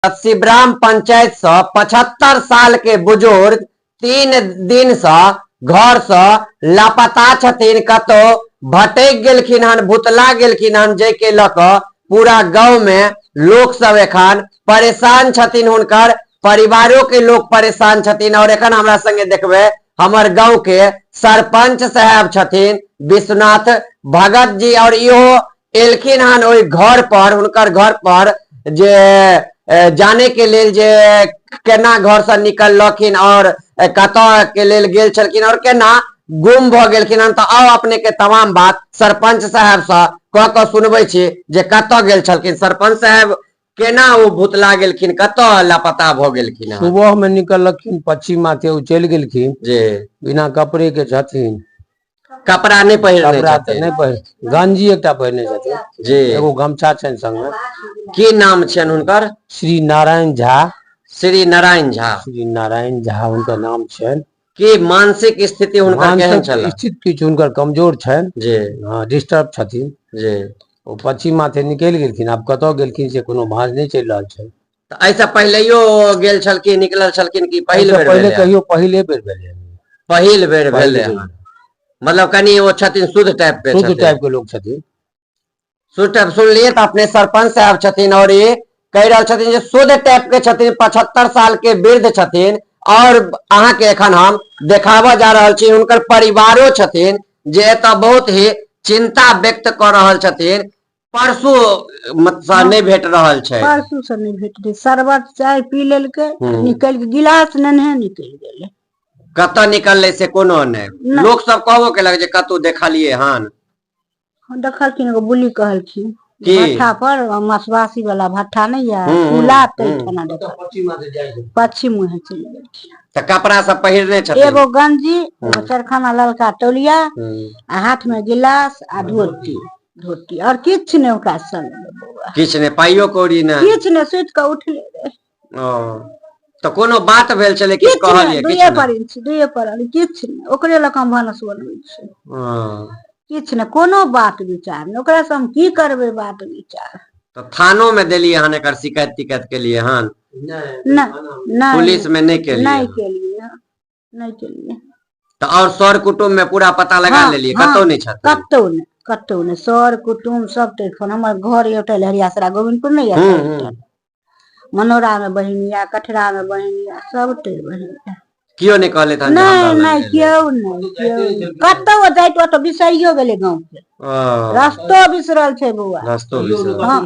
शिवराम पंचायत से 75 साल के बुजुर्ग 3 दिन से घर से लापता छथिन, कतौ भटक गेलखिन हन, भुतला गेलखिन हन, जाहिके लऽ कऽ पूरा गांव में लोक सब एखन परेशान छथिन, हुनकर परिवारों के लोग परेशान छथिन। और एखन हमरा संगे देखबै हमर गांव के सरपंच साहब छथिन विश्वनाथ भगत जी, और इहो एलखिन हन ओहि घर पर, हुनकर घर पर जे जाने के लेल जे केना घर से निकललखिन और कतऽ के लेल गेल छलखिन और केना गुम भऽ गेलखिन हन। तऽ आउ अपने के तमाम बात सरपंच साहब से कह कऽ सुनबै छी जे कतऽ गेल छलखिन सरपंच साहब, केना ओ भुतला गेलखिन, कतऽ लापता भऽ गेलखिन हन। सुबह में निकललखिन पश्चिम माथे ओ चलि गेलखिन जे बिना कपड़े के छथिन, कपड़ा नहि पहिरने कपड़ा तऽ छथिन, नहि पहिर, गंजी एकटा पहिरने छथिन जी, एगो गमछा छनि संगमे। की नाम छनि हुनकर? श्री नारायण झा। श्री नारायण झा। श्री नारायण झा हुनकर नाम छनि। की मानसिक स्थिति हुनकर केहन मानसिक छल? स्थिति किछु हुनकर कमजोर छनि जी, हँ, डिस्टर्ब छथिन जी। ओ पश्चिम माथे निकलि गेलखिन, आब कतऽ गेलखिन से कोनो भाँज नहि चलि रहल छै। तऽ एहिसँ पहिलैयो गेल छलखिन, निकलल छलखिन कि पहिल एहिसँ बेर पहिले भेलै? कहियो पहिले बेर भेलै। पहिल बेर पहिल भेलै बेर। हन। मतलब कनि ओ छथिन शुद्ध टाइप के शुद्ध छथिन। टाइप के लोक छथिन। शुद्ध टाइप सुनलियै तऽ अपने सरपंच साहब छथिन और ई कहि रहल छथिन जे शुद्ध टाइप के छथिन, 75 साल के वृद्ध छथिन। और अहाँके एखन हम देखाबऽ जा रहल छी हुनकर परिवारो छथिन जे एतऽ बहुत ही चिंता व्यक्त कऽ रहल छथिन। परसू मतलब नहि भेट रहल छै। परसू से नहि भेटलै, शरबत चाय पी लेलकै, निकलि के गिलास नेने निकलि गेलै। कतऽ निकललै से कोनो नहि। नहि। लोक सब कहबो केलक जे कतौ देखलियै हन? हँ, देखलखिन, एगो बुली कहलखिन की? भट्ठा पर, मसबासी वाला भट्ठा नहि यऽ हूँ, पुला हूँ। ताहिठाम देखल, पश्चिम मुँहे चलि गेलखिन। तऽ कपड़ा सब पहिरने छथिन? एगो गंजी, एगो चरखाना ललका तौलिया आ हाथ में गिलास आ धोती, धोती और किछु नहि ओकरा संग मे बौआ। किछु नहि, पाइयो कौड़ी नहि? किछु नहि, सुति कऽ उठले रहे। ओ तऽ कोनो बात भेल छलै किछु किछु नहि, कहलियै? दुइए किछु नहि पर छी, दुइए पर किछु नहि, ओकरे लऽ कऽ हम भानस बनबै छी। ओ किछु नहि, कोनो बात विचार नहि, ओकरासँ हम की करबै बात विचार। तऽ थानो मे देलियै हन एकर शिकायत तिकायत केलियै हन? नहि नहि। पुलिस मे नहि केलियै? नहि केलियै, नहि केलियै। तऽ और सर कुटुम्ब मे पूरा पता लगा हँ, लेलियै? हँ। कतौ नहि छथिन? कतौ नहि, कतौ नहि, सर कुटुम्ब सब टेलीफोन। हमर घर ओतऽ लहरियासरा गोविन्दपुर नहि यऽ? मनोरा मे बहिन यऽ, कठरा मे बहिन यऽ, सब टे बहिन यऽ। केओ नहि कहलथि हन जे नहि हमरा लग नहि एलै? केओ नहि, केओ नहि। कतौ जाइत ओतऽ बिसरियो गेलै गाँव के। ओ रस्तो बिसरल छै बौआ। रस्तो बिसरल। हँ,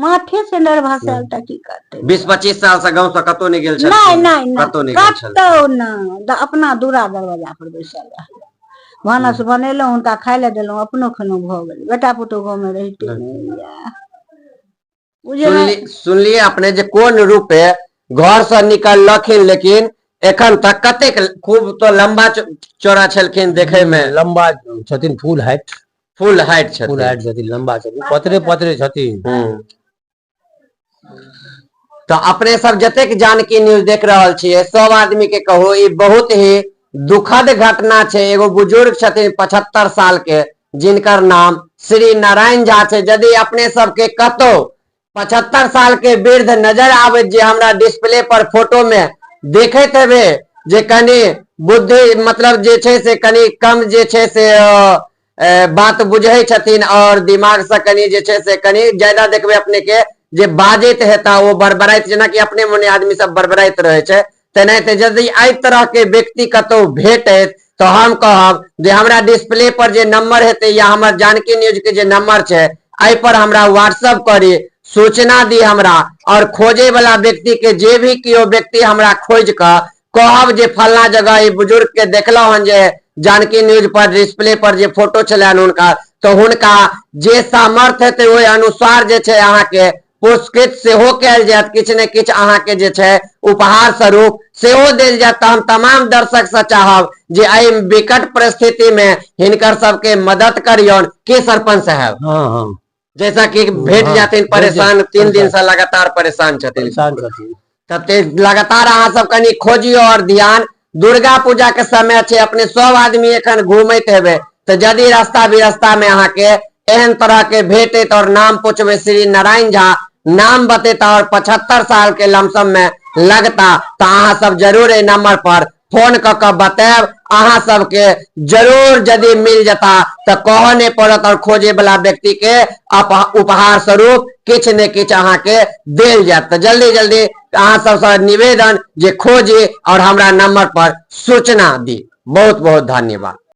माथे से नर भाषा तऽ की करतै। 20-25 साल से गाँव से कतौ नहि गेल नहि छलखिन? नहि नहि। कतौ नहि गेल छलखिन? कतौ नहि, अपना दूरा दरवाजा पर बैसल रहल। भानस बनेलहुँ, हुनका खाय लए देलहुँ, अपनो खेलहुँ, भऽ गेल। बेटा पुतहु गाँवमे रहिते नहि यऽ। बुझलियै? सुनलियै अपने जे कोन रूपे घर से निकललखिन, लेकिन एखन तक कतेक खूब तो लंबा चौड़ा छलखिन देखे में? लंबा छथिन, फुल हाइट। फुल हाइट फुल छथिन। हाइट छथिन, लंबा छथिन, पतरे पतरे छथिन। तऽ अपने सब जतेक जानकी न्यूज देख रहल छियै सब आदमी के कहू, ई बहुत ही दुखद घटना छै। एगो बुजुर्ग छथिन 75 साल के जिनकर नाम श्री नारायण झा छै। यदि अपने सबके कतौ 75 साल के वृद्ध नजर आबे जे हमरा डिस्प्ले पर फोटो में देखैत हेबै जे कनि बुद्धि मतलब जे छै से कनि कम जे छै से बात बुझै छथिन और दिमाग से कनि जे छै से कनि ज्यादा देखबै अपने के जे बाजैत हेता ओ बड़बड़ाइत, जेनाकि अपने मोने आदमी सब बड़बड़ाइत रहै छै तेनाहिते, यदि एहि तरह के व्यक्ति कतौ भेटैत तऽ हम कहब जे हमरा डिस्प्ले पर जे नंबर हेतै या हमर जानकी न्यूज के जे नंबर छै एहि पर हमरा व्हाट्सअप करी, सूचना दी हमरा और खोजे वाला व्यक्ति के जे भी केओ व्यक्ति हमरा खोजि कऽ कहब जे फलना जगह ई बुजुर्ग के देखलहुँ हन जे जानकी न्यूज पर डिस्प्ले पर जे फोटो छलनि हुनका, तऽ हुनका जे सामर्थ्य हेतै ओहि अनुसार जे छै अहाँके पुरस्कृत सेहो कयल जायत, किछु ने किछु अहाँके जे छै उपहार स्वरूप सेहो देल जायत। तऽ हम तमाम दर्शक से चाहब जे एहि विकट परिस्थिति में हिनकर सबके मदद करियौन। के सरपंच साहब? हाँ हाँ। जैसा कि भेट हाँ, जाथिन भेट परेशान जाथिन, 3 दिन से लगातार परेशान छथिन। परेशान छथिन। तते लगातार अहाँ सब कनि खोजियौ और ध्यान, दुर्गा पूजा के समय छै, अपने सब आदमी एखन घूमैत हेबै, तऽ यदि रास्ता विरस्ता में अहाँके एहन तरह के भेटैत और नाम पूछबै श्री नारायण झा नाम बतेता और 75 साल के लमसम में लगता तऽ अहाँ सब जरूर एहि नंबर पर फोन कऽ कऽ बतायब। अहाँ सबके जरूर यदि मिल जेता तऽ कहऽ नहि पड़त और खोजे वाला व्यक्ति के उपहार स्वरूप किछु ने किछु अहाँके देल जायत। तऽ जल्दी जल्दी अहाँ सबसँ निवेदन जे खोजी और हमरा नंबर पर सूचना दी। बहुत बहुत धन्यवाद।